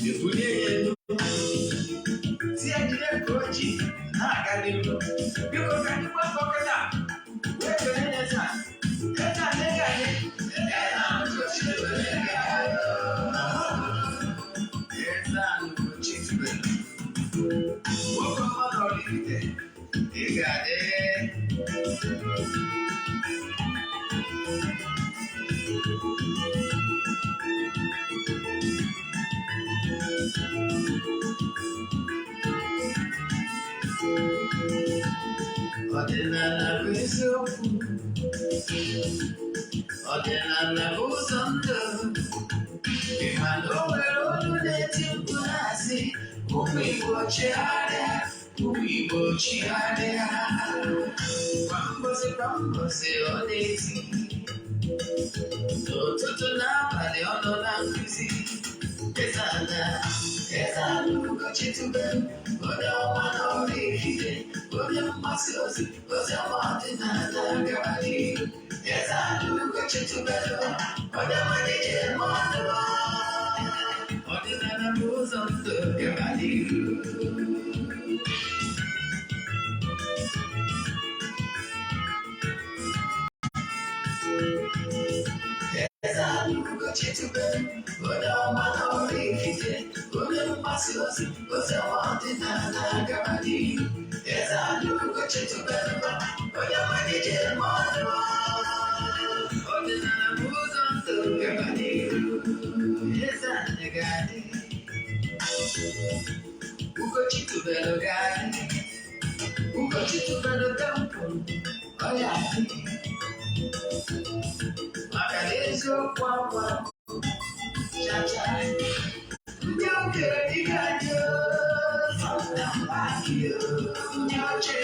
Ebulie ya elu, si ya jide nke o ji na-aga n'ihu. Biko, ka anyị gbakọ kịta wee kelee ya taa. Eze a na-ege anyị. Eze a Ugochi tubelu, nwoke ọma na Oraifite, ị ga-adị. Ọdịnala bụ eziokwu, ọdịnala bụ ụzọ ndụ. Ị ma na o nwere olu na-eti mkpu na-asị, "Ụmụ Igbo, chigharịa, ụmụ Igbo, chigharịa." Kwa mbọsị kwa mbọsị ọ na-eti, n'ụtụtụ n'abalị ọ nọ na nkụzi. Eze ana, Eze ana Ugochi tubelu, onye ọma na Oraifite, onye mgbasa ozi ozi ọma ọdịnala gara n'ihu. Eze ana Ugochi tubelu, onye mmadụ ji eme ọnụ. Ọdịnala bụ ụzọ ndụ, gara n'ihu. Eze ana Ugochi tubelu, onye ọma na Oraifite, onye mgbasa ozi ozi ọma ọdịnala gara n'ihu. Eze ana Ugochi tubelu, onye mmadụ ji eme ọnụ. Ọdịnala bụ ụzọ ndụ, gara n'ihu. Eze ana ga-adị, Ugochi tubelu ga-adị, Ugochi tubelu temple ọ ya adị, maka na eziokwu akwa chacha. Ndị okenye dịka anyị, front and back, ndị ochie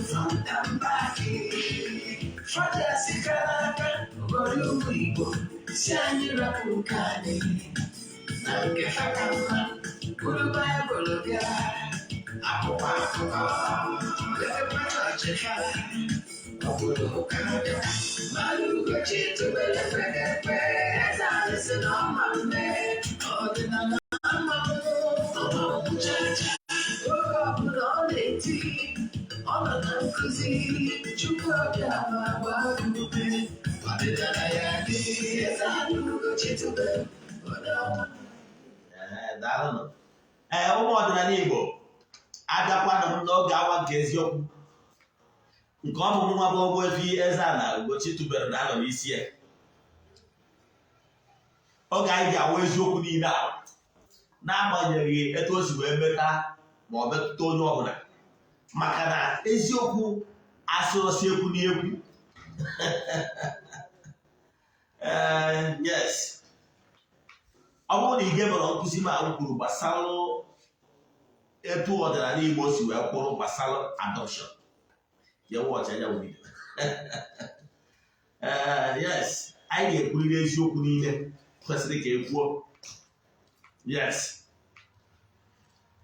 front and back, fada sikara aka ghọrọ ụmụ Igbo si anyị rapụ nke anyị na nke ha ka mma. Buru Baịbụl bịa, akwụkwọ akụkọ lekwa chọọchị ha, ọ bụrụ ụka bịa mmadụ. Ugochi tubelu ekweghị ekwe, eze anyị si na ọma mme ọdịnala ama ọma chacha. Oge ọbụla ọ na-eti, ọ nọ na nkụzi. Chukwu ọbịa ma gbaa gị ume, ọdịnala ya dị. Eze anyị Ugochi tubelu, onye ọma. Ee, daalụnụ. Ee, ụmụ ọdịnala Igbo, abịakwanụ m n'oge awa nke eziokwu nke ọmụmụ nwa bụ Ogbuefi Eze-Ana Ugochi tubelu na-anọ n'isi ya. Oge anyị ji awa eziokwu niile ahụ, n'agbanyeghị etu o si wee meta ma ọ metụta onye ọbụla, maka na eziokwu asịrọsi ekwu n'ekwu. Ee, yes, ọ bụrụ na ị gebere nkụzi m ahụ kwuru gbasara etu ọdịnala Igbo si wee kwụrụ gbasara adoption, jee watch anya video. Ee, yes, anyị ga-ekwurịrị eziokwu niile kwesịrị ka e kwuo. Yes,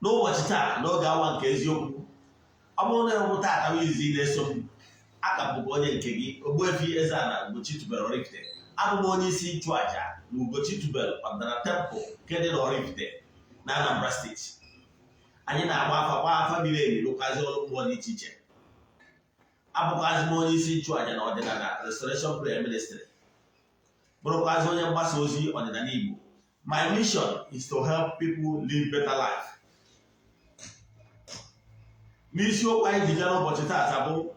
n'ụbọchị taa n'oge awa nke eziokwu, ọ bụrụ na enwụ taa bụ izizi na-eso m, aka bụkwa onye nke gị, Ogbuefi Eze-Ana Ugochi tubelu Oraifite. Abụ m onye isi nchụaja na Ugochi tubelu ọdịnala temple nke dị n'Oraifite na Anambra Steeti. Anyị na-agba afa, gba afa miri emi, rụkwazi ọrụ mmụọ dị iche iche. Abụkwazi m onye isi nchụaja na Ọdịnala Restoration Prayer Ministry, bụrụkwazi onye mgbasa ozi ọdịnala Igbo. My mission is to help people live better life. N'isiokwu anyị ji bịa n'ụbọchị taata bụ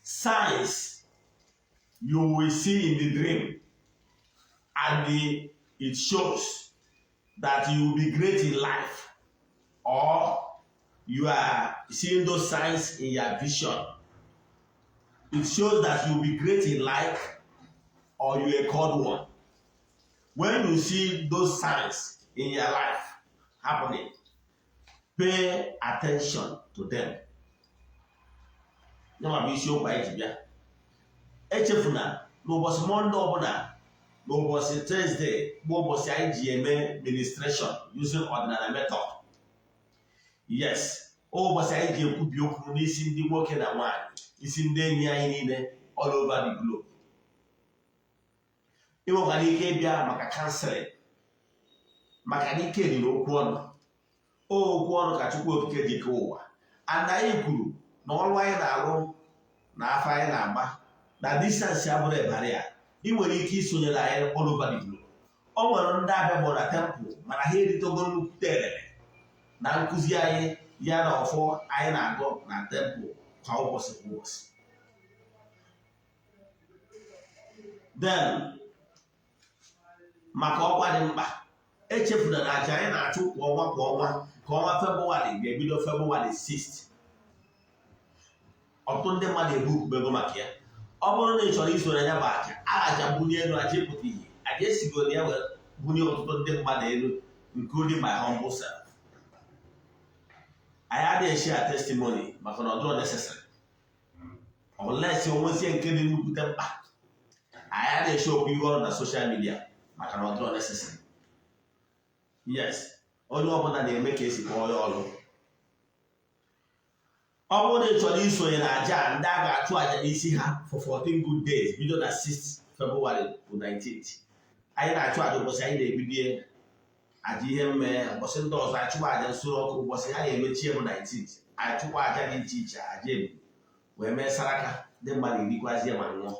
"Signs you will see in the dream and it shows that you will be great in life or you are seeing those signs in your vision. It shows that you will be great in life or you are a called one." When you see those signs in your life happening, pay attention to them. Ya bụ isiokwu anyị ji bịa. Echefuna, n'ụbọchị Monday ọbụla, n'ụbọchị Thursday bụ ụbọchị anyị ji eme ministration using ọdịnala method. Yes, ụbọchị anyị ji ekwubi okwu n'isi ndị nwoke na nwaanyị, isi ndị enyi anyị niile all over the globe. Ị nwekwara ike ịbịa maka counseling, maka na ike dị n'okwu ọnụ. Okwu ọnụ ka Chukwu Okike ji kee ụwa. And anyị kwuru na ọrụ anyị na-arụ na afọ anyị na-agba na distance abụrụ barrier. Ị nwere ike isonyere anyị all over the globe. O nwere ndị abịa bụ na temple, mana ha eritogo nnukwute elele na nkụzi anyị ya na ọfọ anyị na-agọ na temple kwa ụbọchị kwa ụbọchị. Then maka ọkwa dị mkpa, echefuna na aja anyị na-achụ kwa ọnwa kwa ọnwa ka ọnwa Febụwarị ga-ebido Febụwarị 6. Ọtụtụ ndị mmadụ ebukubego maka ya. Ọ bụrụ na ị chọrọ iso na ya bụ aja, aja mbunye elu, aja ịpụta ihe, aja esigo na ya wee bunye ọtụtụ ndị mmadụ elu, including my humble self. Anyị adịghị share testimony maka na ọ dịrọ necessary unless o nwezie nke dị nnukwute mkpa. Anyị adịghị eche okwu ihe ọrụ na social media maka na ọ dịrọ necessary. Yes, onye ọbụla na-eme ka esi kpọọ ya ọrụ. Ọ bụrụ na ị chọrọ isonye na aja a, ndị a ga-achụ aja n'isi ha for 14 good days, bido na 6 February to 19th. Anyị na-achụ aja ụbọchị anyị na-ebido aja ihe mmee, ụbọchị ndị ọzọ achụkwa aja nsure ọkụ. Ụbọchị ha ga-emechi bụ 19th, achụkwa aja dị iche iche, aja ebu wee mee saraka, ndị mmadụ erikwazie ma ṅụọ.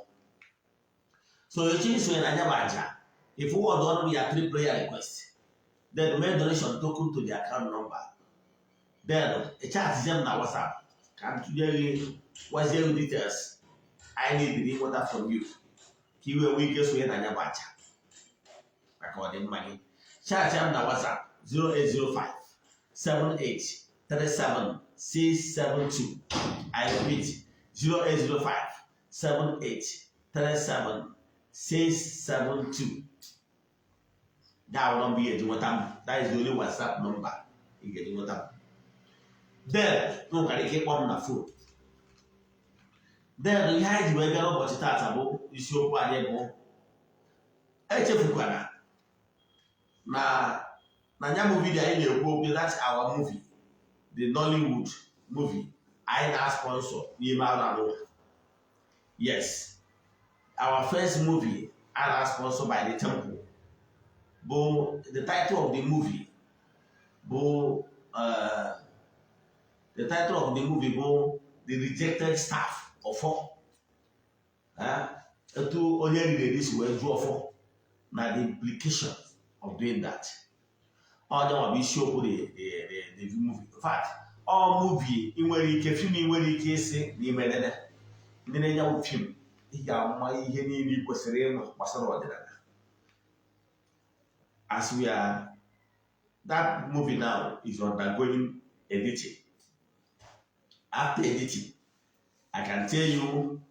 So echi isonye na anya bụ aja, if forward ọnụ ya three prayer request, then make donation token to the account number, then chatzie m na WhatsApp ka m tụnye gị, gwazie gị details anyị need ịnweta from you ka i wee nwee ike sonye na anya bụ aja maka ọdịmma gị. Chat m na WhatsApp, 0805 78 37 672. I repeat, 0805 78 37 672. That number ị ga-eji nweta m. That is the only WhatsApp number ị ga-eji nweta m. Then nwekwara ike ịkpọ m na phone. Then ihe anyị ji wee bịa n'ụbọchị taata bụ isiokwu anyị bụ echefukwana na ya bụ video anyị na-ekwu okwu. That's our movie, the Nollywood movie anyị na-sponsor n'ime arụ anụ. Yes, our first movie a na-sponsor by the temple bụ, the title of the movie bụ the title of the movie bụ The Rejected Staff, ọfọ. Etu onye riri eri si wee jụọ ọfọ na the implication of doing that. Onye nwa bụ isiokwu the movie. In fact, ọ movie ị nwere ike, film ị nwere ike ịsị n'ime nene ndị na-enye film, ị ga-ama ihe niile ị kwesịrị ịma gbasara ọdịnala. As we are, that movie now is undergoing editing. After editing, I can tell you,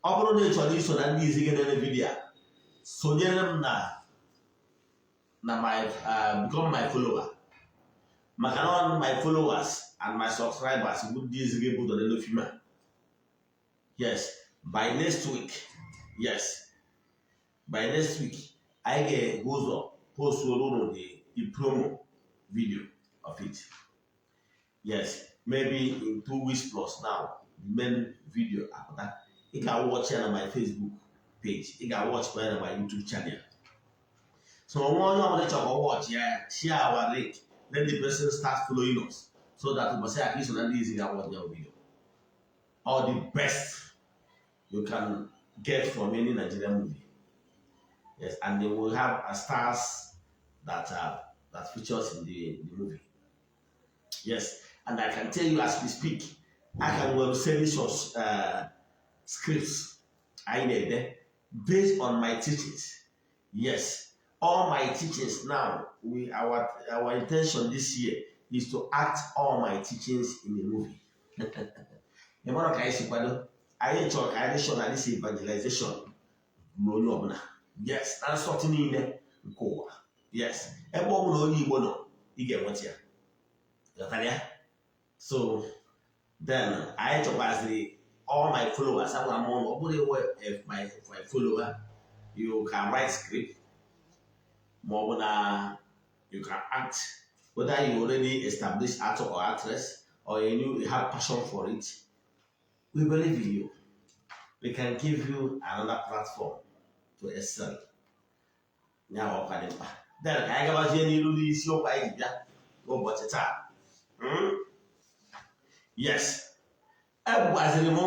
ọ bụrụ na ị chọrọ iso na ndị izi gị na video a, sonyere m na my become my follower, maka na all my followers and my subscribers bụ ndị izi gị bụ n'elu film a. Yes, by next week, yes, by next week, anyị ga-ebu ụzọ postuoro unu the promo video of it. Yes, maybe in 2 weeks plus now, the main video apụta. Ị ga-watch ya na my Facebook page, ị ga-watch ya na my YouTube channel. So onwe onye ọbụla chọrọ watch ya, share our link, let the person start following us so that ụbọchị a ka iso na ndị izi ga-watch ya video. All the best you can get from any Nigerian movie. Yes, and they will have a stars that features in the movie. Yes, and I can tell you, as we speak, I can well series of scripts I need based on my teachings. Yes, all my teachings now, we our intention this year is to act all my teachings in a movie. Ị mara ka anyị si kwado, anyị chọrọ ka anyị sure na this evangelization ruo onye ọbụla, yes, na nsọtụ niile nke ụwa. Yes, ebe ọ bụla onye Igbo nọ, ị ga-enweta ya. Ghọtara ya? So then anyị chọkwaziri all my followers. Agwara m ụnụ, ọ bụrụ iwe if my follower, you can write script ma ọ bụ na you can act, whether you already established actor or actress or you have passion for it, we believe in you. We can give you another platform to excel. Ya bụ ọkwa dị mkpa. Then ka anyị gabazie n'iru n'isiokwu anyị ji bịa n'ụbọchị taa. Yes, egwaziri m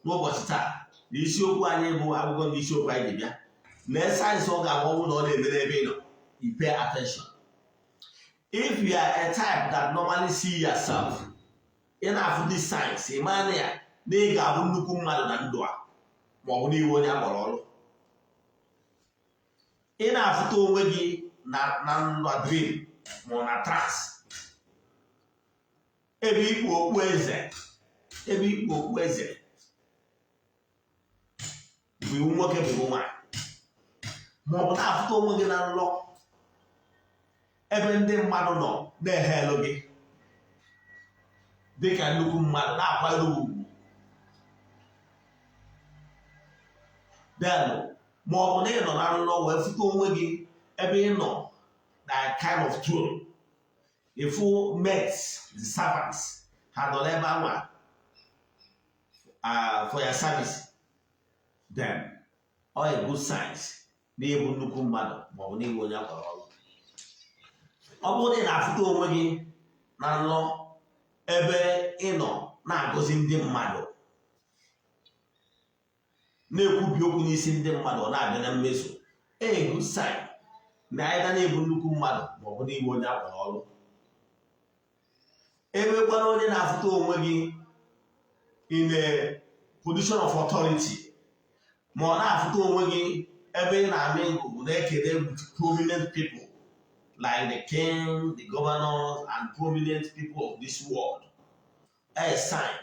n'ụbọchị taa na isiokwu anyị bụ akwụkwọ ndị isiokwu anyị ji bịa na signs ọ ga-agba ọnwụ na ọ na-eme n'ebe ị nọ. You pay attention. If you are a type that normally see yourself, ị na-afụ these signs, ị maa na ya na ị ga-abụ nnukwu mmadụ na ndụ a, ma ọ bụ n'iwu onye akpọrọ ọrụ. Ị na-afụta onwe gị na na dream ma ọ na trance, ebe ikpu okpu eze, ebe ikpu okpu eze bụ iwu nwoke, bụ iwu nwaanyị, ma ọ bụ na-afụta onwe gị na nlọ ebe ndị mmadụ nọ na-ehe elu gị dịka nnukwu mmadụ, na-akwanyere ugwu. Then ma ọ bụ na ị nọ na nlọ wee fụta onwe gị ebe ị nọ na kind of throne, ịfụ maids, the servants, ha nọ n'ebe anwa for your service, then all a good signs na ịbụ nnukwu mmadụ, ma ọ bụ n'ịbụ onye akpọrọ ọrụ. Ọ bụrụ na ị na-afụta onwe gị na nlọ ebe ị nọ na-agọzi ndị mmadụ, na-ekwubi okwu n'isi ndị mmadụ, ọ na-abịa na mmezu, a good sign na anyị na-ebu nnukwu mmadụ, ma ọ bụ n'ịbụ onye akpọrọ ọrụ. Ebekwana onye na-afụta onwe gị in a position of authority, ma ọ na-afụta onwe gị ebe ị na-amị ngụgụ na-ekele with prominent people like the king, the governors and prominent people of this world, a sign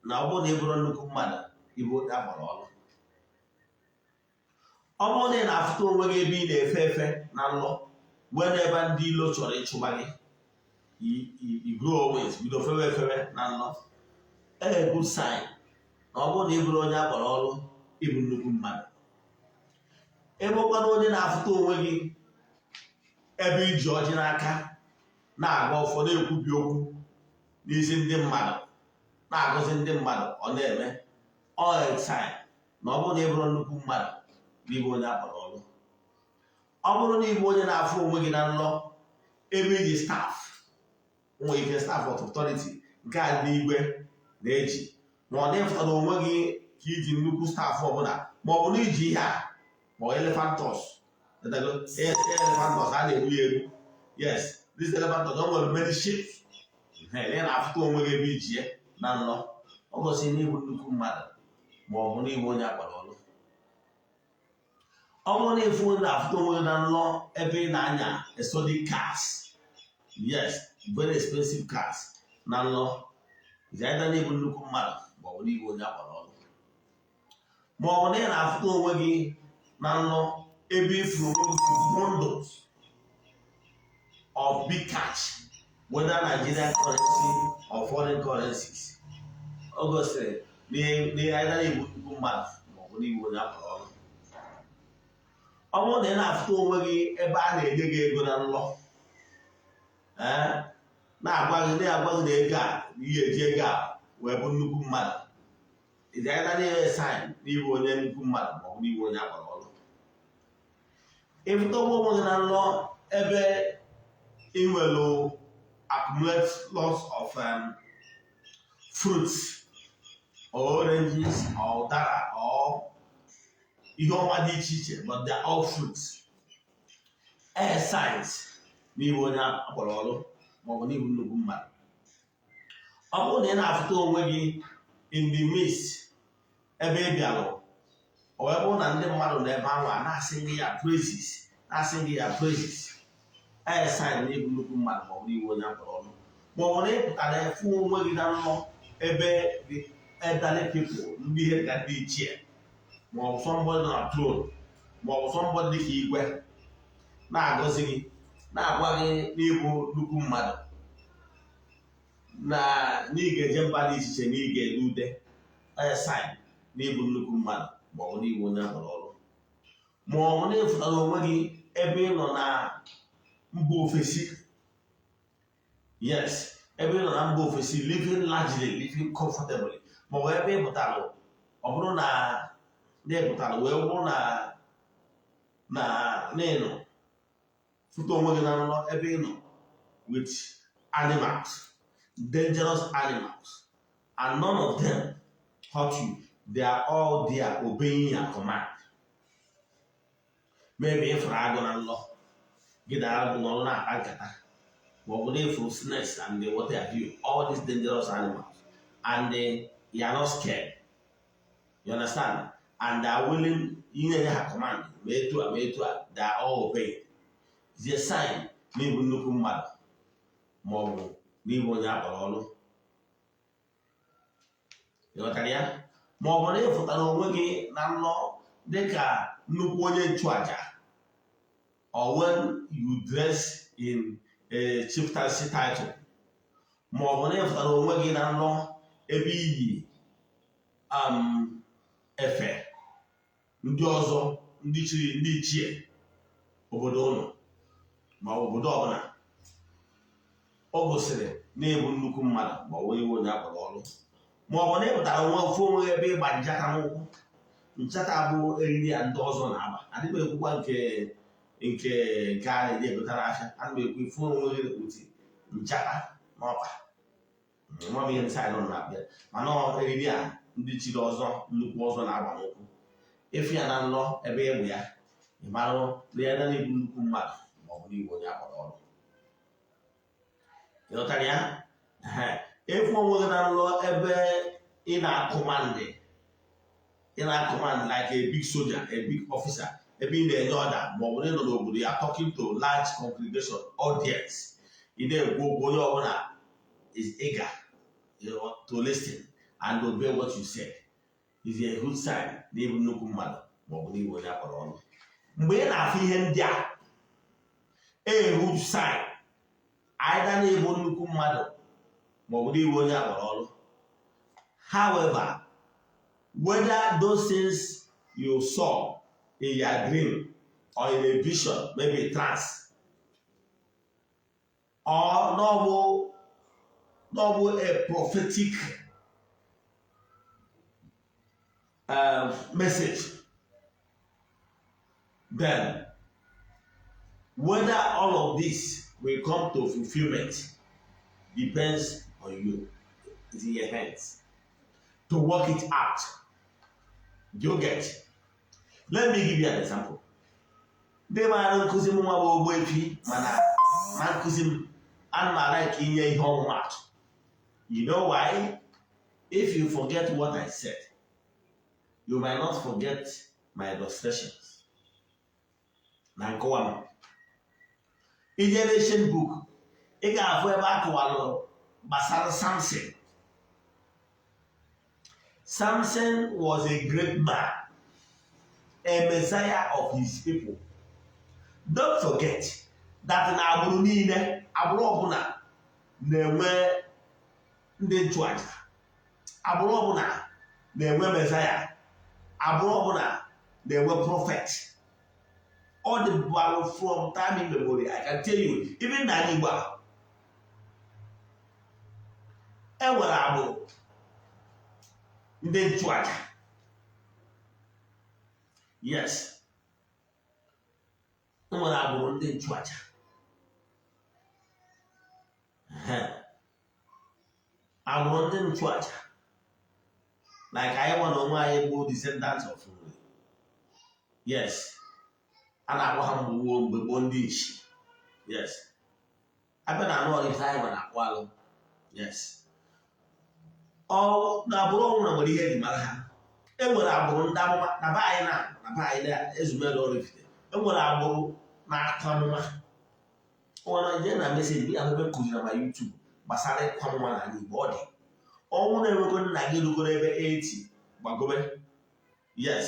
na ọ bụrụ na ị bụrụ nnukwu mmadụ, ịbụ onye agbara ọrụ. Ọ bụrụ na ị na-afụta onwe gị ebe ị na-efe efe na nlọ, wee n'ebe ndị ilo chọrọ ịchụba gị, you grow wings, bido fewe efewe na nlọ, a good sign na ọ bụrụ na ị bụrụ onye akpọrọ ọrụ, ịbụ nnukwu mmadụ. Ebe ọkwana onye na-afụta onwe gị ebe iji ọjị n'aka, na-agba ụfọdụ, ekwubi okwu n'isi ndị mmadụ, na-agọzi ndị mmadụ, ọ na-eme, ọ sign na ọ bụrụ na ị bụrụ nnukwu mmadụ, n'ịbụ onye akpọrọ ọrụ. Ọ bụrụ na ịbụ onye na-afụ onwe gị na nlọ ebe iji staff, nwere ike staff of authority nke a ndị igwe na-eji, ma ọ na-ịfụtara onwe gị ka iji nnukwu staff ọbụla, ma ọ bụ na iji ihe a, ma ọ elephant tusk, elephant tusk a na-egbu ya egbu. Yes, this elephant tusk, o nwere many shapes. Ị na-afụta onwe gị ebe iji ya na nlọ, ọ gosi na ịbụ nnukwu mmadụ, ma ọ bụ na ịbụ onye akpọrọ ọrụ. Ọ bụrụ na ịfụ na-afụta onwe gị na nlọ ebe ị na-anya exotic cars, yes, very expensive cars na nlọ, is either na ịbụ nnukwu mmadụ, ma ọ bụ na ịbụ onye akpọrọ ọrụ. Ma ọ bụ na ị na-afụta onwe gị na nlọ ebe ifuru onwe gị bundles of big cash, whether Nigerian currency or foreign currencies, o gosiri na either na ịbụ nnukwu mmadụ, ma ọ bụ na ịbụ onye akpọrọ ọrụ. Ọ bụrụ na ị na-afụta onwe gị ebe a na-enye gị ego na nlọ, na-agwa gị na ego a, na ihe eji ego a wee bụ nnukwu mmadụ, is either na sign n'ịbụ onye nnukwu mmadụ, ma ọ bụ n'ịbụ onye akpọrọ ọrụ. Ịfụta onwe gị na nlọ ebe ị nwere accumulate lots of fruits or oranges or ụdara or ihe ọma dị iche iche, but they are all fruits, air signs n'ịbụ onye akpọrọ ọrụ, maọbụ n'ịbụ nnukwu mmadụ. Ọ bụrụ na ị na-afụta onwe gị in the midst ebe ị bịalụ, ọ wee bụrụ na ndị mmadụ nọ ebe ahụ a na-asị gị ya praises, na-asị gị ya praises, air sign n'ịbụ nnukwu mmadụ, maọbụ n'ịbụ onye akpọrọ ọrụ. Maọbụ na ị pụtara efu onwe gị na nlọ ebe the elderly people, ndị ihe dịka ndị ichie, maọbụ somebody nọ na throne, maọbụ somebody dịka igwe, na-agọzi gị, na-agwa gị n'ịbụ nnukwu mmadụ, na ị ga-eje mba dị iche iche, na ị ga-ere ude, air sign n'ịbụ nnukwu mmadụ, maọbụ n'ịbụ onye akpọrọ ọrụ. Ma ọ bụ na ịfụtara onwe gị ebe ị nọ na mba ofesi, yes, ebe ị nọ na mba ofesi, living largely, living comfortably, ma ọ bụ ebe ị pụtara, ọ bụrụ na ị pụtara wee bụrụ na Na n'ịnọ fụta onwe gị na nrọ ebe ị nọ with animals, dangerous animals, and none of them hurt you, they are all there obeying your command. Maybe ịfụrụ agụ na nlọ, gị na agụ nọrọ na-akpa nkata, ma ọ bụ na ịfụrụ snakes and the what have you, all these dangerous animals, and you are not scared, you understand, and they are willing inye ha command, ma etu a, ma etu a, they are all obeying. It's a sign na ịbụ nnukwu mmadụ ma ọ bụ n'ịbụ onye akpọrọ ọrụ. Ịghọtara ya? Ma ọ bụ na ịfụtara onwe gị na nlọ dịka nnukwu onye nchụaja, or when you dress in a chieftaincy title, ma ọ bụ na ịfụtara onwe gị na nlọ ebe iyi efe ndị ọzọ, ndị chiri, ndị ichie obodo ụnụ ma ọ bụ obodo ọbụla, o gosiri na ịbụ nnukwu mmadụ ma ọ bụ iwe onye akpọrọ ọrụ. Ma ọ bụ na ịpụtara onwe ofu onwe gị ebe ịgba njata n'ụkwụ. Nchata bụ eriri a ndị ọzọ na-agba. Adịghị m ekwukwa nke a na-eji egotara afịa. Ana m ekwu ifu onwe gị uti nchata n'ọkpa. Nwa m, ihe nsị anyị nọ na-abịa, mana ọ eriri a ndị chiri ọzọ, nnukwu ọzọ na-agba n'ụkwụ. Ịfụ ya na nlọ ebe ịgbụ ya, ị marụ na ya na ịbụ nnukwu mmadụ ma ọ bụ n'igwe onye akpọrọ ọrụ. Ịghọtara ya? Ehe. Ịfụ onwe gị na nlọ ebe ị na-acommand like a big soldier, a big officer, ebe ị na-enye order, ma ọ bụ na ị nọ n'obodo ya talking to large congregation, audience, ị na-ekwu okwu, onye ọbụla is eager to listen and obey what you said, is a good sign na ịbụ nnukwu mmadụ ma ọ bụ na ịbụ onye akpọrọ ọrụ. Mgbe ị na-afụ ihe ndị a, a huge sign either na ịbụ nnukwu mmadụ ma ọ bụ na ịbụ onye akpọrọ ọrụ. However, whether those things you saw in your dream or in a vision, maybe trance or n'ọbụ a prophetic message, then whether all of this will come to fulfillment depends on you. It's in your hands to work it out. Do you get? Let me give you an example. Ndị maara nkụzi m, nwa bụ Ogbuefi, mana na nkụzi m, ana m ala ka inye ihe ọmụmatụ. You know why? If you forget what I said, you might not forget my illustrations na nkọwa m. Ije Ancient book, ị ga-afụ ebe a kọwalụ gbasara Samson. Samson was a great man, a messiah of his people. Don't forget that na agbụrụ niile, agbụrụ ọbụla na-enwe ndị nchụaja, agbụrụ ọbụla na-enwe messiah, agbụrụ ọbụla na-enwe prophet. Ọ dị from time immemorial. I can tell you, even n'ala Igbo a, e nwere agbụrụ ndị nchụaja. Yes, e nwere agbụrụ ndị nchụaja. Ehe. Agbụrụ ndị nchụaja, like anyị nwa na onwe anyị bụ descendants of Nri. Yes, a na-akpọ ha mgbe gboo, mgbe gboo, ndị ichi. Yes, abịa na anụ ọrụ anyị nwa na-akpụ alụ. Yes, ọ na agbụrụ ọnwụna nwere ihe eji mara ha. E nwere agbụrụ ndị amụma na be anyị, na be anyị na Ezumelu Oraifite. E nwere agbụrụ na-akụ amụma. Nwere jee na message bi ahụ ebe m kụziri na ma YouTube gbasara ịkụ amụma n'ala Igbo. Ọ dị ọnwụ na-enwego nna gị rugoro ebe 80 gbagobe, yes,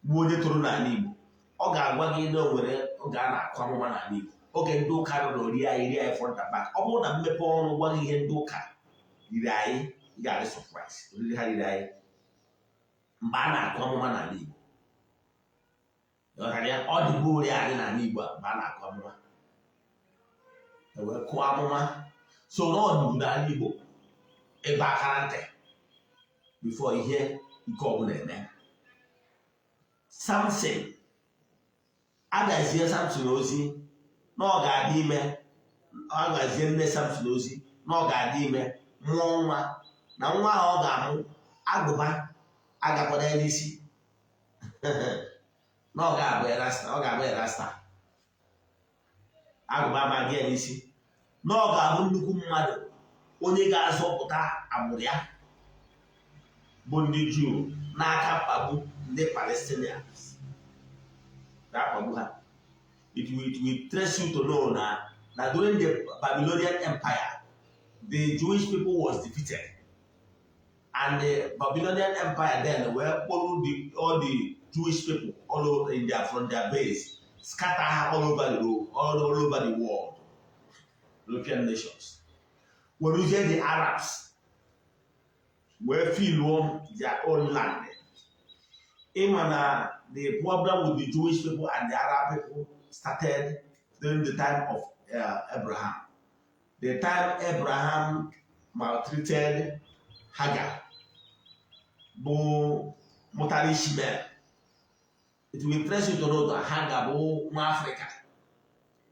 bụ onye toro n'ala Igbo, ọ ga-agwa gị na o nwere oge a na-akụ amụma n'ala Igbo, oge ndị ụka rụrụ rie anyị, rie anyị front and back. Ọ bụrụ na mmepe ọnụ gwa gị ihe ndị ụka riri anyị, ị ga-adị surprise oriri ha riri anyị mgbe a na-akụ amụma n'ala Igbo. Ịghọtara ya? Ọ dịbụ ori anyị n'ala Igbo a mgbe a na-akụ amụma, e wee kụọ amụma so na ọ dịbu n'ala Igbo ebe akara ntị before ihe ike ọbụla eme. Samson Agazie Samson ozi na ọ ga-adị ime, ọ gazie nne Samson ozi na ọ ga-adị ime, mụọ nwa, na nwa ahụ ọ ga-amụ, agụba agakwana ya n'isi, na ọ ga-abụ rasta, ọ ga-abụ rasta, agụba amaghị ya n'isi, na ọ ga-abụ nnukwu mmadụ, onye ga-azọpụta agbụrụ ya bụ ndị Juu n'aka mkpagbu ndị Palestinians na-akpagbu ha. It will interest you to know na during the Babylonian Empire, the Jewish people was defeated, and the Babylonian Empire then were kpọrọ all the Jewish people all over in their from their base, scatter ha all over the world, all over the world, European nations. Weruzie the Arabs wee fill their own land. Ịma na the problem with the Jewish people and the Arab people started during the time of Abraham. The time Abraham maltreated Hagar, bụ mụtara Ishmael. It will interest you to know that Hagar bụ nwa Africa.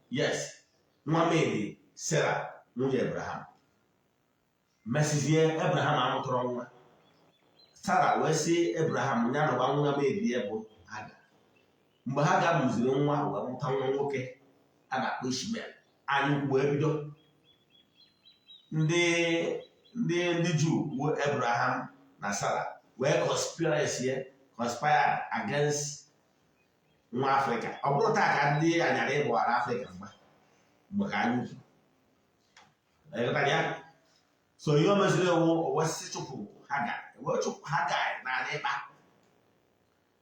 Yes, nwa maid Sarah, nwunye Abraham. Mesizie Abraham amụtara nwa. Sarah wee sị Abraham ya nọgba nwa maid ya bụ Hagar. Mgbe Hagar mụziri nwa wee mụta nwa nwoke a na-akpọ Ishmael, anyị wee bido ndị Juu bụ Abraham na Sarah wee conspire against nwa Afrịka. Ọ bụrụ taa ka ndị anyara ịgbawara Afrịka mgba mgbe ka anyị ukwu. Ịghọtara ya? So ihe o meziri ewu, o wee chụpụ Hagar, wee chụpụ Hagar n'ala ịkpa.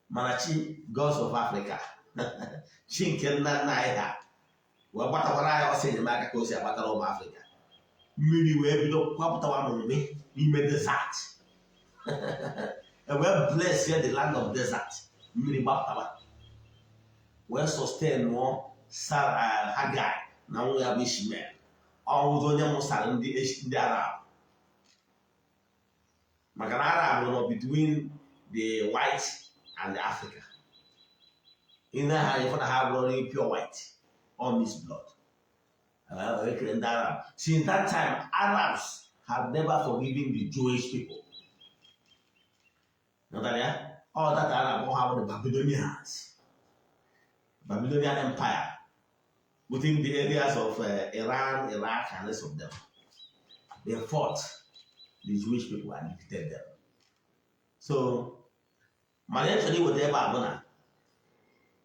Mana chi gods of Africa, chi nke nna nna anyị ha, wee gbatakwara anyị ọsọ enyemaka ka o si agbatara ụmụ Afrịka. Mmiri wee bido kwapụtawa n'ụmị n'ime desert, e wee bless the land of desert. Mmiri gbapụtawa wee sustain nụọ Hagar na nwa ya bụ Ishmael, ọnwụzi onye mụsara ndị Arab, maka na Arab nọ between the white and the Africa. Ị na ha ịfụ na ha bụrụ pure white or mixed blood. Ekere ndị Arab. Since that time, Arabs have never forgiven the Jewish people. Ghọtara ya? All that Arab ha bụ the Babylonians, Babylonian Empire within the areas of Iran, Iraq, and rest of them. They fought the Jewish people and defeated them. So mana e chọrọ iweta ebe a bụ na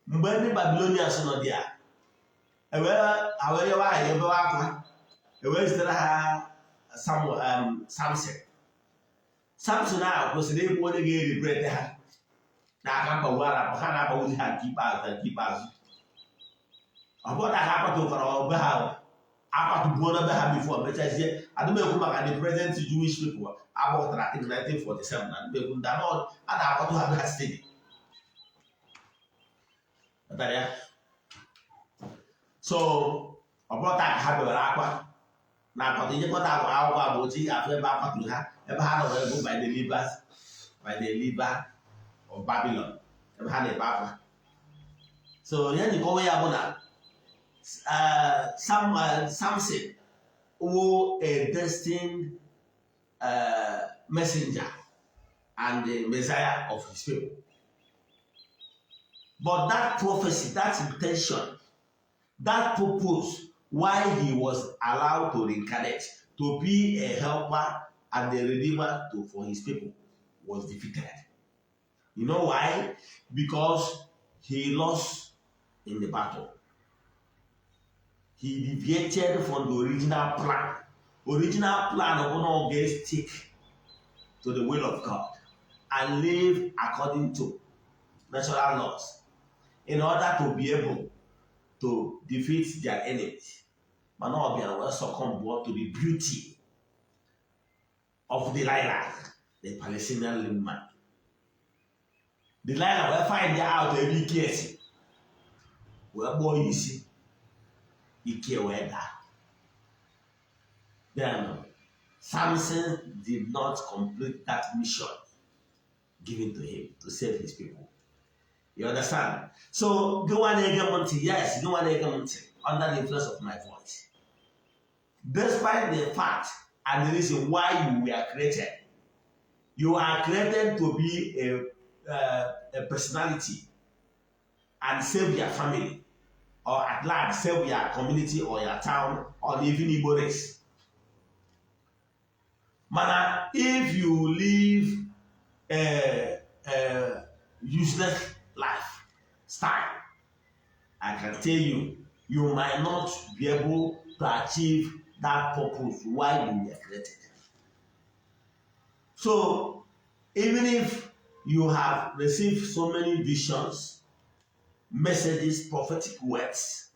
mgbe ndị Babylonians nọ dị a, ewee yewe aha ebewe akwa, ewee zitere ha Samson. Samson ahụ kwesịrị ịbụ onye ga-eribrete ha n'aka mkpagbu ara ha na-akpagbuzi ha nke ikpeazụ na nke ikpeazụ. Ọ bụrụ na ha akwatụkwara be ha, akwatụbuo na be ha before mechazie. Adịmekwu maka the present Jewish people agbakọtara in 1947. Adịmekwu ndị a na-akwatụ ha be ha steady. Ghọtara ya? So ọ bụrụ taa ka ha bewere akwa na akwatụ ijekọta akwa akwụkwọ bụ otu ị ga-afụ ebe akwatụrụ ha, ebe ha nọ ego by the river of Babylon, ebe ha na-ebe akwa. So ihe njikọwa ya bụ na Samson wụ a destined messenger and the messiah of his people, but that prophecy, that intention, that purpose why he was allowed to reincarnate to be a helper and a redeemer for his people was defeated. You know why? Because he lost in the battle. He deviated from the original plan. Original plan of na stick to the will of God and live according to natural laws in order to be able to defeat their enemies. Mana ọ bịara wee succumb to the beauty of Delilah, the Palestinian woman. Delilah wee find out ebe ike si, wee kpụọ ya isi, ike wee daa. Then Samson did not complete that mission given to him to save his people. You understand? So gị nwa na-ege m ntị, yes, gị nwa na-ege m ntị under the influence of my voice, despite the fact and the reason why you were created, you are created to be a personality and save your family, or at large save your community or your town or even Igbo race. Mana if you live a useless life style, I can tell you, you might not be able to achieve that purpose why you were created. So even if you have received so many visions, messages, prophetic words,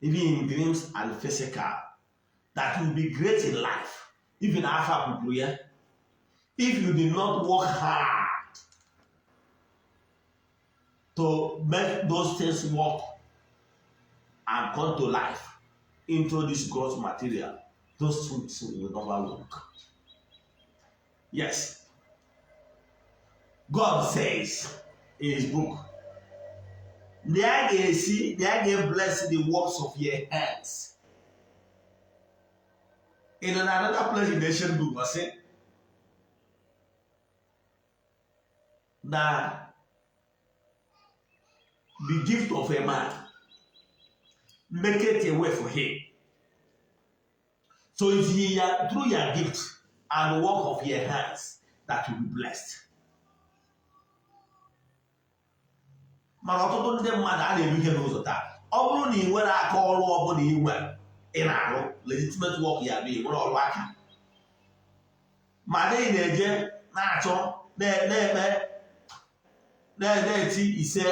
even in dreams and physical, that will be great in life, even after prayer, if you did not work hard to make those things work and come to life into this gross material, those things will never work. Yes. God says in his book, na ya ga-esi na ya ga-bless the works of your hands. In another place in the ancient book, ọ sị na the gift of a man make it a way for him. So it's through your gift and the work of your hands that you will be blessed. Mana ọtụtụ ndị mmadụ a na-eru ihe n'ụzọ taa, ọ bụrụ na ị nwere aka ọrụ ọbụla ị nwere ị na-arụ legitimate work, ya bụ ị nwere ọrụ aka, ma ị na-eje na-achọ na-eme na-eti ise,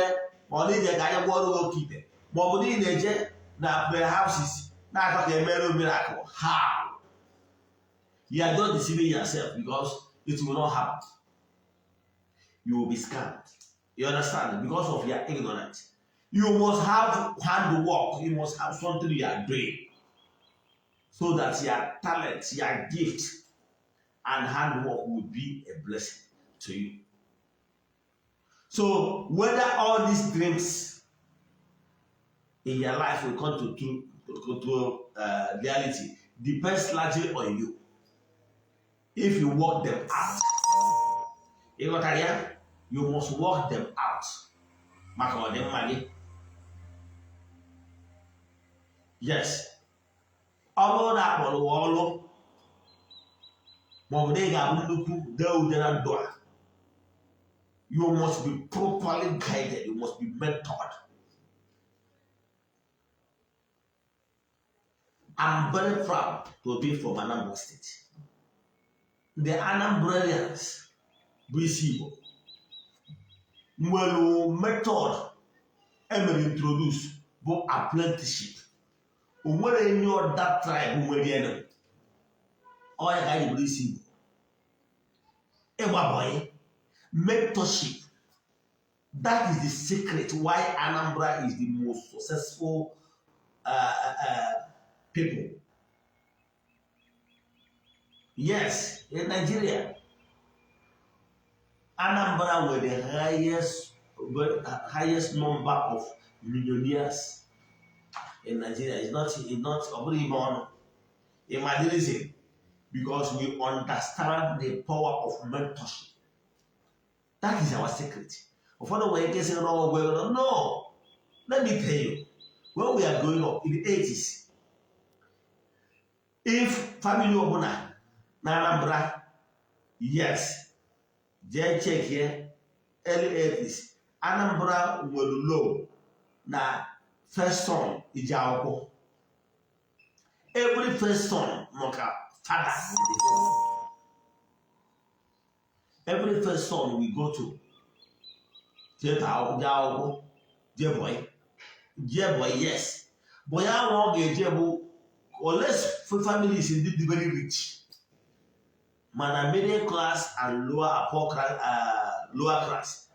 ma ọ na-eje ka anya gwọọrụ gị oke ite, ma ọ bụ na ị na-eje na prayer houses na-achọ ka emere miracle, how? You are just deceiving yourself because it will not happen. You will be scammed. You understand? Because of your ignorance. You must have handwork. You must have something you are doing so that your talent, your gift, and handwork will be a blessing to you. So whether all these dreams in your life will come to reality depends largely on you. If you work them out, you got ya? You must work them out. Maka ọdịmma gị. Yes. Ọ bụrụ na akpọrọ ọrụ maọbụ na ị ga-abụ nnukwu dee ude na ndụ a, you must be properly guided, you must be mentored. I'm very proud to be from Anambra State. The Anambrarians bụ isi Igbo nwere method emere introduce bụ apprenticeship. O nwere any other tribe nwere enu ọ ya ka anyị bụrụ isi Igbo ịgba bọyị mentorship. That is the secret why Anambra is the most successful people. Yes, in Nigeria, Anambra were the highest number of millionaires in Nigeria. It's not ọ bụrụ ime ọnụ. Imagine reason, because we understand the power of mentorship. That is our secret. Ụfọdụ nwere ike sị na ọgwụ ego. No, let me tell you, when we are growing up in the 80s, if family ọbụla na Anambra, yes, jee check here, early 80s, Anambra nwere law na first son ije akwụkwọ. Every first son nọ ka father in the home. Every first son we go to jee ka jee akwụkwọ, jee bọyị, jee bọyị, yes, bọyị ahụ ọ ga-eje bụ unless families ndị dị very rich, mana middle class and lower poor class, lower class,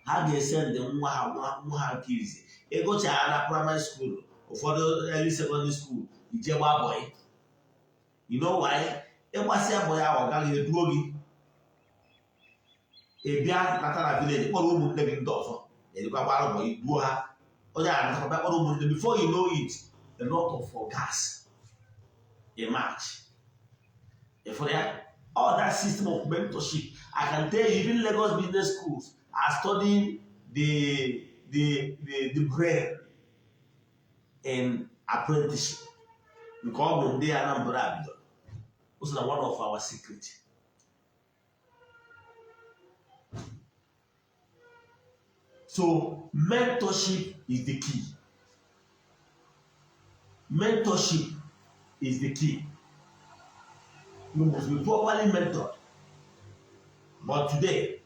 ha ga-ese ndị nwa ha nwa ha nke izi ịgụchaa na primary school, ụfọdụ early secondary school, ije gbaa bọyị. You know why? Ịgbasịa bọyị ahụ, ọ gaghị eduo gị, ị bịa nata na village kpọrọ ụmụnne gị ndị ọzọ. Erikwa gbara mbọ igbuo ha. Onye a natakwa kpọrọ ụmụnne. Before you know it, a lot of gas emerge. Ịfụrụ ya? All that system of mentorship, I can tell you, even Lagos business schools are studying the brain in apprenticeship. Nke ọ bụ ndị Anambra bidoro. O so na one of our secret. So mentorship is the key. Mentorship is the key. You must be properly mentored. But today,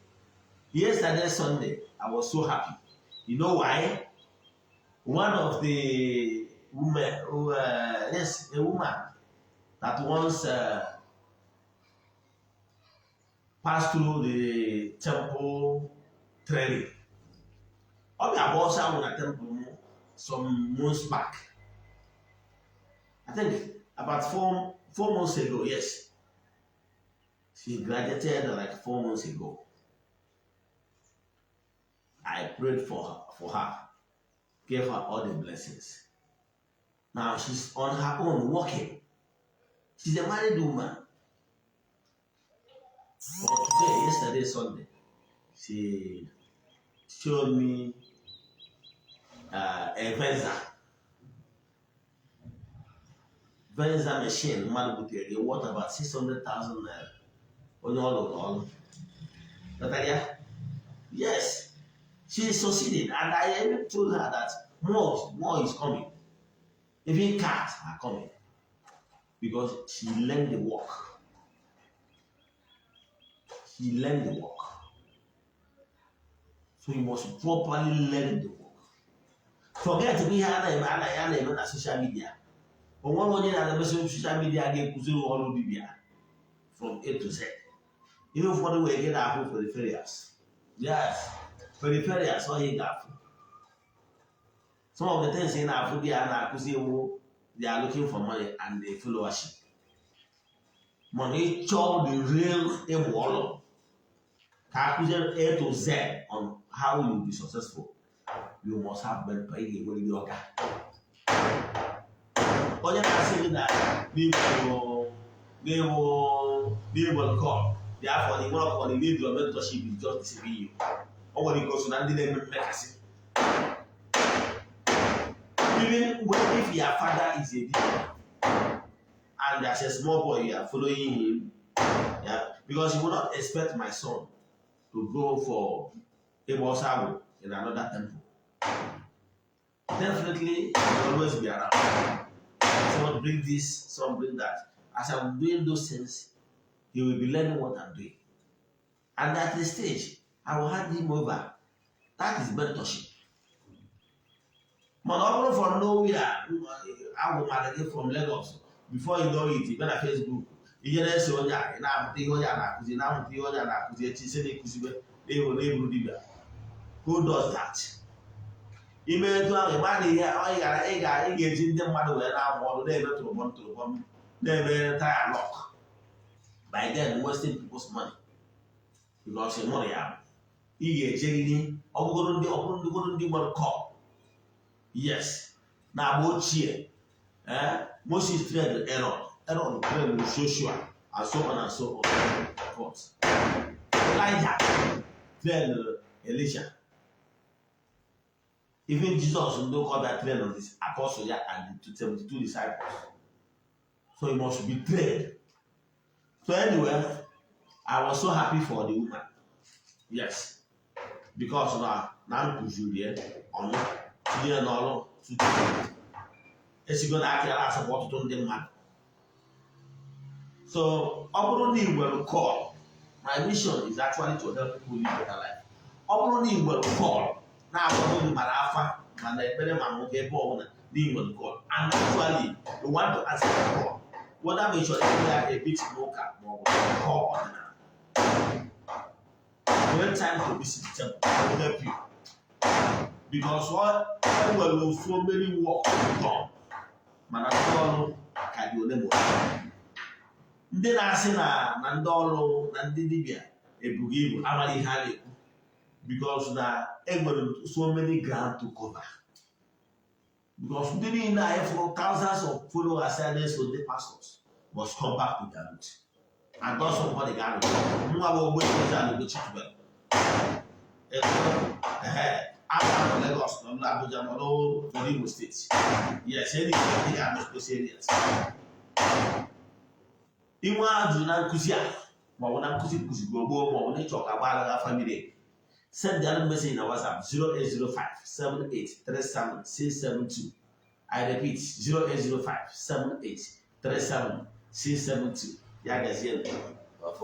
yesterday Sunday, I was so happy. You know why? One of the women, who, yes, a woman that once passed through the temple training. Ọ bịa gba ọsọ ahụ na temple m some months back. I think about 4 months ago, yes. She graduated like 4 months ago. I prayed for her, gave her all the blessings. Now she's on her own working. She's a married woman. But today, yesterday, Sunday, she showed me a Venza machine mmadụ butere ya worth about 600,000 naira. Onye ọ lụrụ ọrụ. Ghọtara ya? Yes, she is succeeding, and I even told her that more is coming. Even cars are coming because she learned the work. She learned the work. So you must properly learn the work. Forget ihe a na-eme a na ya na-eme na social media. O nwere onye na-eme social media ga-ekuziri ọrụ dibịa from A to Z. Ihe ụfọdụ nwere ike na-ahụ peripherals. Yes, peripherals ọ ihe ga-afụ. Some of the things ị na-afụ dị a na-akụzi iwu, they are looking for money and the followership. Mana ịchọọ the real ịmụ ọrụ ka akụziere A to Z on how you will be successful, you must have mentor. Ị ga-enwerịrị ọga. Onye na-asị gị na n'igbo call dị afọ na nwere ọkọ na need your mentorship is just deceiving you. O nwere ike o so na ndị na-eme mmekasị. Even when if your father is a dibia and as a small boy you are following him, yeah, because you will not expect my son to go for ịgba ọsọ agwụ in another temple. Definitely, he will always be around. Someone bring this, some bring that. As I'm doing those things, he will be learning what I'm doing. And at the stage, I will hand him over. That is mentorship. Mana ọ bụrụ from nowhere, agwụ mara gị from Lagos, before you know it, ị bịa na Facebook, ihe na-ese onye a, ị na-amụta ihe onye a na-akụzi, na-amụta ihe onye a na-akụzi, echi ise na-ekụzibe na-ewu na-eburu dibịa. Who does that? Ime etu ahụ, ị mara ihe ọ gara ị ga ị ga-eji ndị mmadụ wee na-amụ ọrụ na-eme tụrụbọm tụrụbọm na-eme tire lock, by then wasting people's money because ị mụrụ ya. Ị ga-ejeriri ọ bụgoro ndị ọ bụrụ ndị goro ndị nwere call. Yes, na agba ochie, Moses trained Aaron, Aaron trained Joshua, and so on and so on forth. Elijah trained Elisha. Even Jesus ndị ụka ọbịa trained his apostle ya and the 72 disciples. So you must be trained. So anyway, I was so happy for the woman. Yes, because na m kụziri ya ọnụ tinye ya n'ọrụ tutu esigo na aka ya na-asakwa ọtụtụ ndị mmadụ. So ọ bụrụ na ị nwere call, my mission is actually to help people live better life. Ọ bụrụ na ị nwere call na-akwado gị mara afa mana ekpere ma nwoke ebe ọbụla na ị nwere call and actually you want to answer the call, whether ma ị chọrọ ime ya a bit n'ụka ma ọ bụ call ọdịnala, create time to visit the temple. I will help you because what enwere so many work to be done, mana ndị ọrụ ka dị ole ma ole. Ndị na-asị na ndị ọrụ na ndị dibịa ebughị ibu amara ihe a na-ekwu. Because na enwere so many ground to cover, because ndị niile anyị fụrụ, thousands of followers a na-eso ndị pastors, must come back to their root. And God, somebody ga-anọ nwa bụ Ogbuefi Eze-Ana Ugochi tubelu. Ehe, aga nọ Lagos, nọ na Abuja, nọ n'Imo State. Yes, anywhere ị ga-anọ, those areas. Inwe ajụjụ na nkụzi a, maọbụ na nkụzi nkụzi gboo, maọbụ na ịchọ ka gbara gha family, send the message na WhatsApp 0805 7837 672. I repeat, 0805 7837 672. Ya gazie.